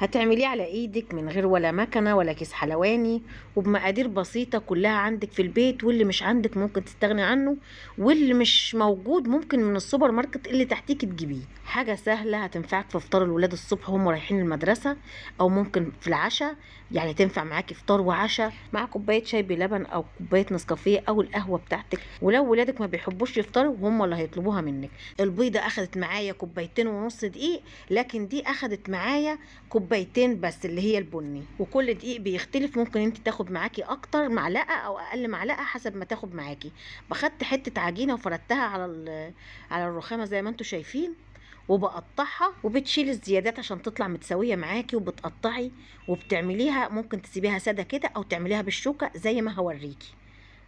هتعمليه على ايدك من غير ولا مكنة ولا كيس حلواني، وبمقادير بسيطة كلها عندك في البيت، واللي مش عندك ممكن تستغني عنه، واللي مش موجود ممكن من السوبر ماركت اللي تحتيك تجيبيه. حاجة سهلة هتنفعك في فطار الولاد الصبح وهم رايحين المدرسة، او ممكن في العشاء، يعني تنفع معاكي فطار وعشاء مع كوباية شاي بلبن او كوباية نسكافيه او القهوة بتاعتك. ولو ولادك ما بيحبوش يفطروا هم اللي هيطلبوها منك. البيضة اخدت معايا كوبايتين ونص دقيق، لكن دي اخدت معايا كوبايتين بس اللي هي البني، وكل دقيق بيختلف، ممكن انت تاخد معاكي اكتر معلقة او اقل معلقة حسب ما تاخد معاكي. بخدت حتة عجينة وفردتها على الرخامة زي ما انتوا شايفين، وبقطعها وبتشيل الزيادات عشان تطلع متساوية معاكي، وبتقطعي وبتعمليها. ممكن تسيبيها سادة كده او تعمليها بالشوكة زي ما هوريكي،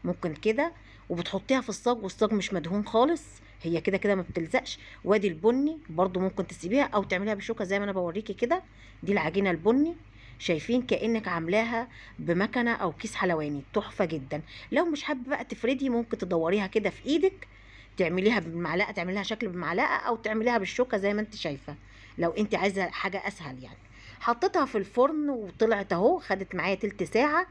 ممكن كده، وبتحطيها في الصاج، والصاج مش مدهون خالص، هي كده كده ما بتلزقش. وادي البني برضو ممكن تسيبيها او تعمليها بالشوكة زي ما انا بوريكي كده. دي العجينة البني، شايفين كأنك عاملاها بمكنة او كيس حلواني، تحفة جدا. لو مش حابة بقى تفردي ممكن تدوريها كده في ايدك، تعمليها بالمعلقة، تعمليها شكل بالمعلقة او تعمليها بالشوكة زي ما انت شايفة، لو انت عايزة حاجة اسهل يعني. حطيتها في الفرن وطلعت اهو، خدت معايا تلت ساعة.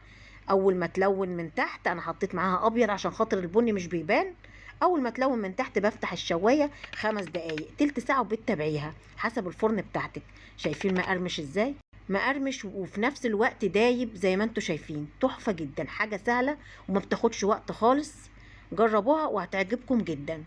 اول ما تلون من تحت، انا حطيت معاها ابيض عشان خاطر البني مش بيبان. اول ما تلون من تحت بفتح الشواية 5 دقايق، تلت ساعة، وبتتابعيها حسب الفرن بتاعتك. شايفين مقرمش ازاي؟ مقرمش وفي نفس الوقت دايب زي ما انتوا شايفين، تحفة جدا، حاجة سهلة وما بتاخدش وقت خالص. جربوها وهتعجبكم جدا.